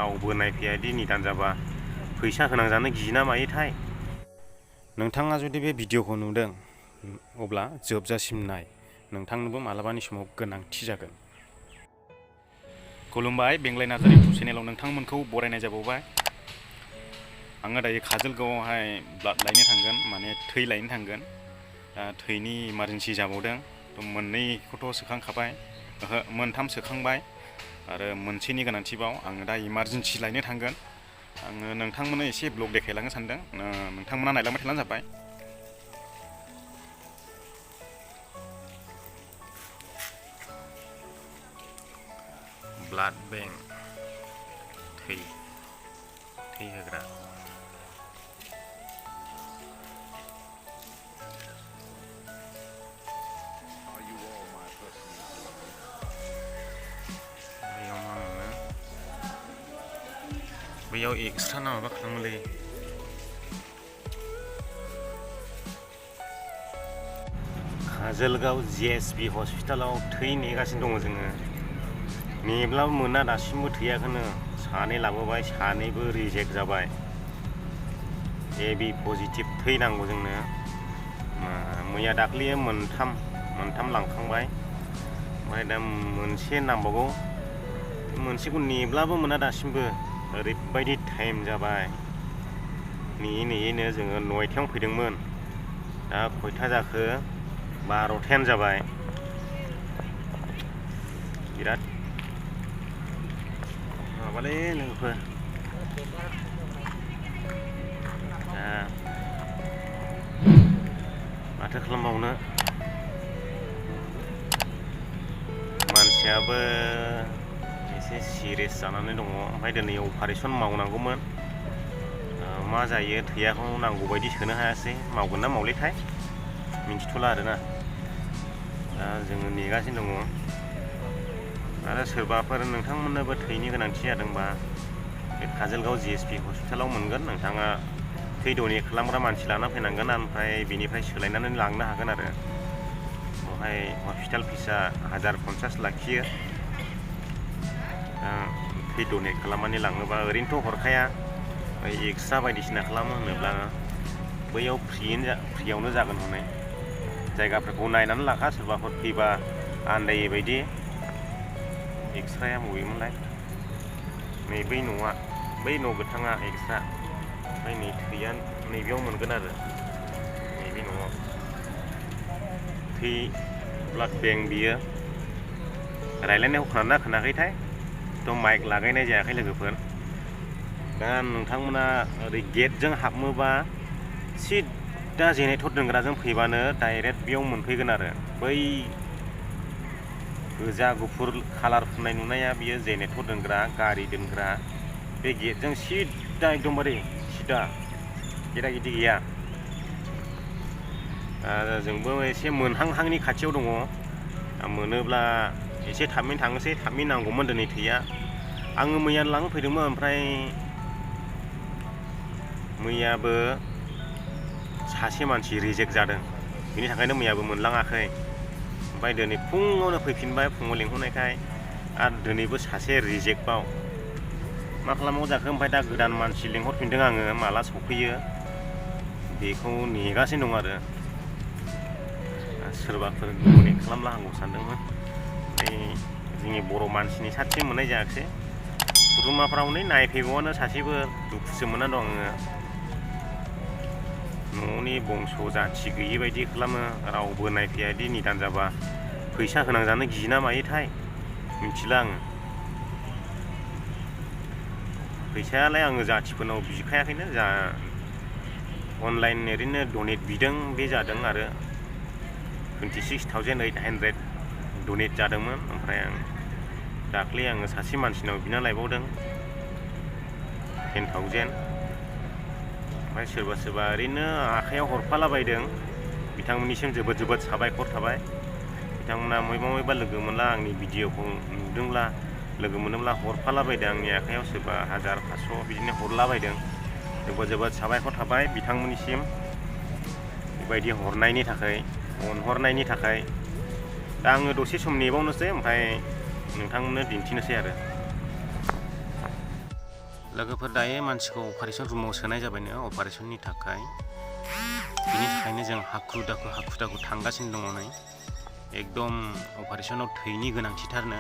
रावबो नायफैयादि निदान जाबा फैसा होनांजानो गियोना मायोथाय। नोंथाङा जुदि बे भिडिअखौ नुदों अब्ला जोबजासिम नाय, नोंथांनोबो मालाबानि समाव गोनांथि जागोन। खुलुमबाय, बेंलाय नार्जारि इउटुब चेनेलाव नोंथांमोनखौ बरायनाय जाबावबाय। आङो दायो काजलगावआवहाय ब्लाड लायनो थांगोन, माने थै लायनो थांगोन। दा थैनि इमारजेन्सि जाबावदों। मोननैखौथ' सोखांखाबाय, मोनथाम सोखांबाय आरो मोनसेनि गोनांथिबाव। आङो दा इमारजेन्सि लायनो थांगोन। आङो नोंथांमोननो एसे ब्लग देखायलांनो सानदों, नोंथांमोना नायलांबाय थाब्लानो जाबाय। ब्लाड बेंक, थै होग्रा। बैयाव एक्सट्रा ना माबा खालामोलै। काजलगाव JSB हस्पिटालाव थै नेगासिनो दङ जोङो। नेब्लाबो मोना, दासिमबो थैयाखैनो। सानै लाबोबाय, सानैबो रिजेक्ट जाबाय। AB पजिटिभ थै नांगौ जोंनो। मैया दाख्लै मोनथाम लांखांबाय, ओमफ्राय दा मोनसे नांबावगौ। मोनसेखौ नेब्लाबो मोना दासिमबो। ओरैबायदि टाइम जाबाय। नेयैनो जोङो 9टायाव फैदोंमोन, दा खयथा जाखो? 12टायानो जाबाय। बिराद माबालै लोगोफोर। दा माथो खालामबावनो, मानसियाबो एसे सिरियास जानानै दङ। ओमफ्राय दिनै अपारेसन मावनांगौमोन। मा जायो, थैयाखौ नांगौ बायदि सोनो हायासै। मावगोन ना मावलिथाय मिन्थिथ'ला आरोना। दा जोङो नेगासिनो दङ। आरो सोरबाफोर नोंथांमोननोबो थैनि गोनांथि जादोंबा बे काजलगाव JSB हस्पिटालाव मोनगोन। नोंथाङा थै डनेट खालामग्रा मानसि लाना फैनांगोन, ओमफ्राय बेनिफ्राय सोलायनानै लांनो हागोन आरो। बेवहाय हस्पिटाल फिसा 1050 लाखियो। थै डनेट खालामनानै लाङोबा ओरैनोथ' हरखाया, एक्सट्रा बायदिसिना खालामो होनोब्ला बैयाव फ्रियावनो जागोन हनै। जायगाफोरखौ नायनानै लाखा, सोरबाफोर फैबा आन्दायै बायदि। एक्सट्राया बबेमोनलाय? नै बै न'आ, बै न' गोथाङा एक्सट्रा। ओमफ्राय नै थैया नैबेयाव मोनगोन आरो, नैबे न'आव। थै ब्लाड बेंक बियो। रायलायनायाव खोनादोंना खोनायाखैथाय? थ' माइक लागायनाय जायाखै लोगोफोर। दा नोंथांमोना ओरै गेटजों हाबमोबा सिदा जेनेरेटर दोनग्राजों फैबानो डाइरेक्ट बेयाव मोनफैगोन आरो। बै गोजा गुफुर कालार फुननाय नुनाया बियो जेनेरेटर दोनग्रा, गारि दोनग्रा। बे गेटजों सिदा एकदमबारे सिदा, गेटा गिदि गैया। जोंबो एसे मोनहांहांनि खाथियाव दङ। मोनोब्ला एसे थाबैनो थांनोसै, थाबैनो नांगौमोन दिनै थैया। आङो मैया लांफैदोंमोन, ओमफ्राय मैयाबो सासे मानसि रिजेक्ट जादों। बिनि थाखायनो मैयाबो मोनलाङाखै। ओमफ्राय दिनै फुङावनो फैफिनबाय, फुङाव लिंहरनायखाय। आरो दिनैबो सासे रिजेक्टबाव। मा खालामनांगौ जाखो? ओमफ्राय दा गोदान मानसि लिंहरफिनदों आङो, माला सफैयो बेखौ नेगासिनो दं आरो। सोरबाफोर डनेट खालामला हांगौ सानदोंमोन, जोंनि बर' मानसिनि साथि मोननाय जायाखिसै। खुरुमाफ्राव नै नायफैगौआनो सासेबो, दुखुसो मोनना दं आङो। न'नि बंस' जाथि गैयि बायदि खालामो, रावबो नायफैयादि निदान जाबा फैसा होनांजानो गियोना मायोथाय मिथिला आङो। फैसायालाय आङो जाथिफोरनाव बिखायाखैनो, जा अनलाइन ओरैनो डनेट बिदों बे जादों। आरो 26,800 डनेट जादोंमोन। ओमफ्राय दाख्लै आङो सासे मानसिनाव बिना लायबावदों 10,000। ओमफ्राय सोरबा ओरैनो आखायाव हरफालाबायदों। बिथांमोननिसिम जोबोद साबायखर थाबाय। बिथांमोना बबेबा लोगो मोनला, आंनि भिडिअखौ नुदोंब्ला लोगो मोनोब्ला हरफालाबायदों आंनि आखायाव। सोरबा 1000, 500 बिदिनो हरलाबायदों। जोबोद साबायखर थाबाय बिथांमोननिसिम, बेबायदि हरनायनि थाखाय, अनहरनायनि थाखाय। दा आङो दसे सम नेबावनोसै, ओमफ्राय नोंथांमोननो दिन्थिनोसै आरो। लोगोफोर दायो मानसिखौ अपारेशन रुमाव सोनाय जाबायनो अपारेशननि थाखाय बिनि थाखायनो जों हाखु दाखु थांगासिनो दङ नै एकदम अपारेशनाव थैनि गोनांथिथारनो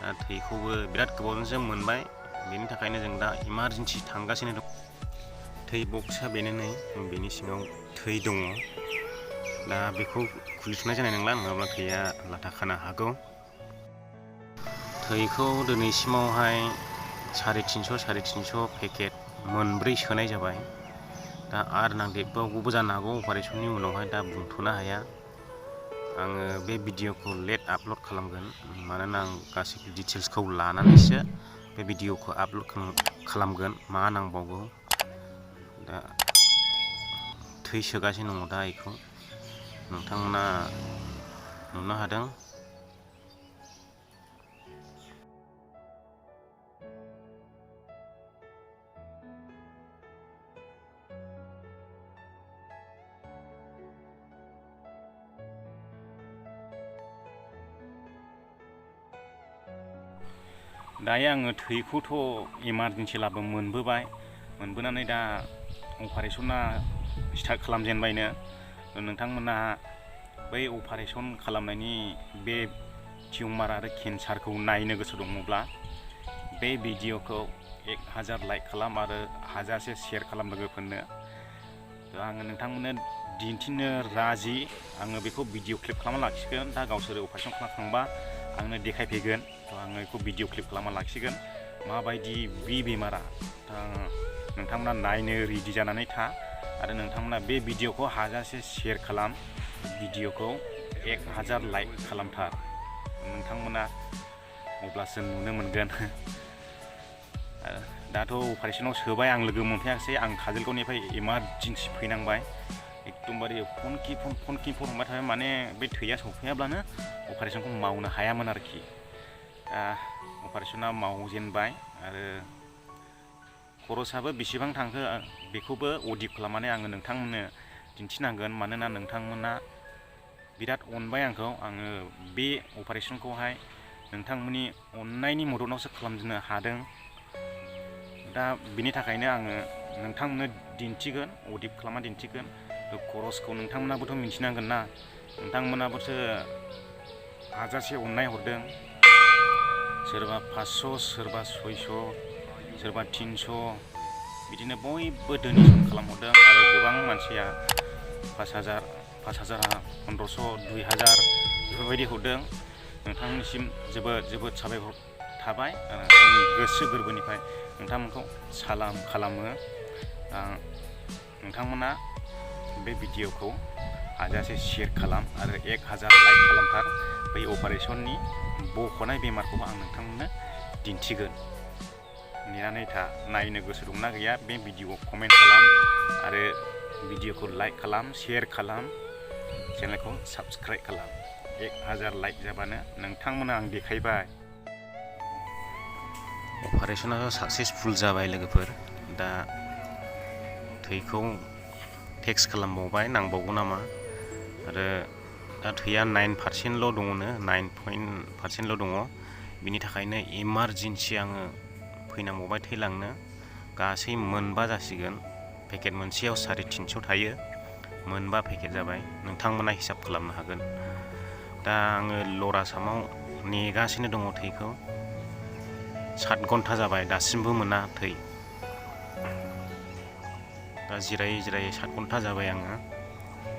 दा थैखौबो बिराद गोबावजोंसो मोनबाय बेनि थाखायनो जों दा इमारजेन्सि थांगासिनो दं थै बक्सआ बेनो नै बेनि सिङाव थै दङ दा बेखौ खुलिथ'नाय जानाय नंला नङाब्ला थैया लाथा खानो हागौ थैखौ दिनैसिमावहाय 350 पेकेट मोनब्रै सोनाय जाबाय दा आरो नांदेरबावगौबो जानो हागौ अपारेशननि उनावहाय दा बुंथ'नो हाया आङो बे भिडिअखौ लेट आपल'ड खालामगोन मानोना आं गासैबो डिटेल्सखौ लानानैसो बे भिडिअखौ आपल'ड खालामगोन मा नांबावगौ दा थै सोगासिनो दङ दा बेखौ नोंथांमोना नुनो हादों दायो आङो थैखौथ' इमारजेन्सि लाबो मोनबोनानै दा अपारेशना स्टार्ट खालामजेनबायनो नोंथांमोना बै अपारेशन खालामनायनि बे टिउमार आरो केन्सारखौ नायनो गोसो दङब्ला बे भिडिअखौ 1000 लाइक खालाम आरो 1000से शेयार खालाम लोगोफोरनो आङो नोंथांमोननो दिन्थिनो राजि आङो बेखौ भिडिअ क्लिप खालामना लाखिगोन दा गावसोर अपारेशन खालामखांबा आंनो देखायफैगोन आङो बेखौ भिडिअ क्लिप खालामना लाखिगोन माबायदि बे बेमारा नोंथांमोना नायनो रेडि जानानै था आरो नोंथांमोना बे भिडिअखौ 1000से शेयार खालाम भिडिअखौ 1000 लाइक खालामथार नोंथांमोना अब्लासो नुनो मोनगोन दाथ' अपारेशनाव सोबाय आं लोगो मोनफैयाखिसै आं काजलगावनिफ्राय इमारजेन्सि फैनांबाय एकदमबारे फन कि फन हमबाय थाबाय माने बे थैया सफैयाब्लानो अपारेशनखौ मावनो हायामोन आरोखि अपारेशना मावजेनबाय आरो खरसाबो बेसेबां थांखो बेखौबो अडिट खालामनानै आङो नोंथांमोननो दिन्थिनांगोन मानोना नोंथांमोना बिराद अनबाय आंखौ आङो बे अपारेशनखौहाय नोंथांमोननि अननायनि मददावसो खालामनो हादों दा बिनि थाखायनो आङो नोंथांमोननो दिन्थिगोन अडिट खालामना दिन्थिगोन खरसखौ नोंथांमोनाबोथ' मिथिनांगोन ना नोंथांमोनाबोसो 1000से अननाय हरदों सोरबा 500 सोरबा 600 सोरबा 300 बिदिनो बयबो डोनेसन खालामहरदों आरो गोबां मानसिया 5000 1500 2000 बेफोरबायदि हरदों नोंथांनिसिम जोबोद साबायखर थाबाय आंनि गोसो गोरबोनिफ्राय नोंथांमोनखौ सालाम खालामो नोंथांमोना बे भिडिअखौ 1000से शेयार खालाम आरो 1000 लाइक खालामथार बै अपारेशननि बख'नाय बेमारखौबो आं नोंथांमोननो दिन्थिगोन नेनानै था नायनो गोसो दंना गैया बे भिडिअखौ कमेन्ट खालाम आरो भिडिअखौ लाइक खालाम शेयार खालाम चेनेलखौ साबस्क्राइब खालाम 1000 लाइक जाबानो नोंथांमोना आं देखायबाय अपारेशना साक्सेसफुल जाबाय लोगोफोर दा थैखौ टेस्ट खालामबावबाय नांबावगौ नामा आरो दा थैया 9%ल' दङनो 9% दङ बिनि थाखायनो इमारजेन्सि आङो फैनांबावबाय थै लांनो गासै मोनबा जासिगोन पेकेट मोनसेयाव 350 थायो मोनबा पेकेट जाबाय नोंथांमोना हिसाब खालामनो हागोन दा आङो लर आसामाव नेगासिनो दङ थैखौ 7 घन्टा जाबाय दासिमबो मोना थै दा जिरायै 7 घन्टा जाबाय आङो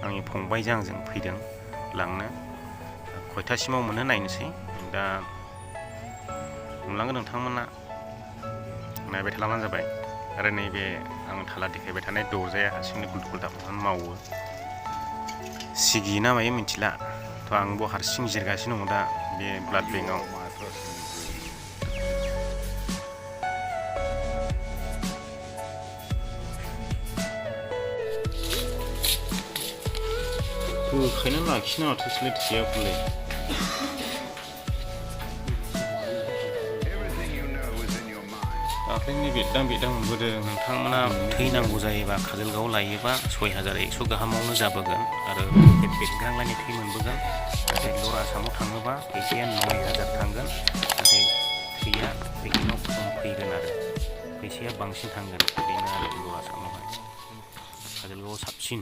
आंनि फंबायजों आंजों फैदों लांनो खयथासिमाव मोनो नायनोसै दा नुलांगोन नोंथांमोना नायबाय थालांबानो जाबाय आरो नैबे आं थाला देखायबाय थानाय दरजाया हारसिंनो गुल दाबनानै मावो सिगियो ना मायो मिथिला थ' आंबो हारसिं जिरगासिनो दङ दा बे ब्लाड बेंकआव होखायनो लाखिनो माथोसलै थैयाखौलाय दाख्लैनि बेददां मोनबोदों नोंथांमोना थै नांगौ जायोबा काजलगावआव लायोबा 6100 गाहामावनो जाबोगोन आरो पेकेट बेदग्रांलानि थै मोनबोगोन नाथाय लर आसामाव थाङोबा फैसाया 9000 थांगोन नाथाय थैया पेकेटाव खम फैगोन आरो फैसाया बांसिन थांगोन बेनो आरो लवार आसामावहाय काजलगावआव साबसिन